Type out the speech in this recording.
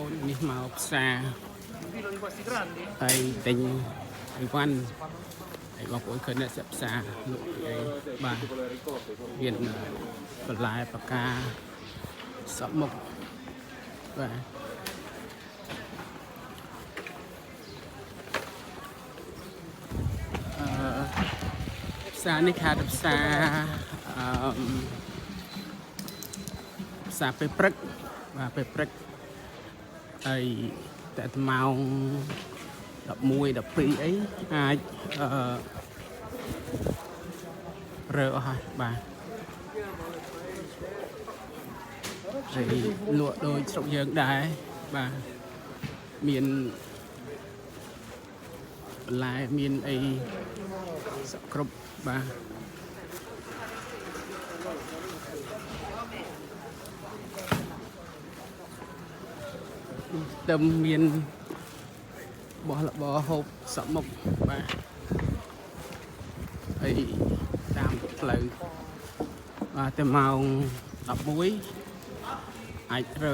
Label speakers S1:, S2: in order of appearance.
S1: ប្អូននេះមកផ្សារ
S2: Un filo di questi grandi?
S1: ហើយទិញអីវ៉ាន់ហើយបងប្អូនឃើញអ្នកសិផ្សារលក់អីបាទមានបន្លែបកាសពមុខបាទអឺផ្សារនេះគេហៅថាផ្សារអឺផ្សារពេលព្រឹកបាទពេលព្រឹកហើយតែម៉ោង 11 12អីអាចអឺរើអស់ហើយបាទហើយលក់ដូចស្រុកយើងដែរបាទមានបន្លែមានអីសក់គ្រប់បាទទឹមមាន បោះរបរហូបសក់មុខបាទហើយតាមផ្លូវបាទតែម៉ោង11អាចរើ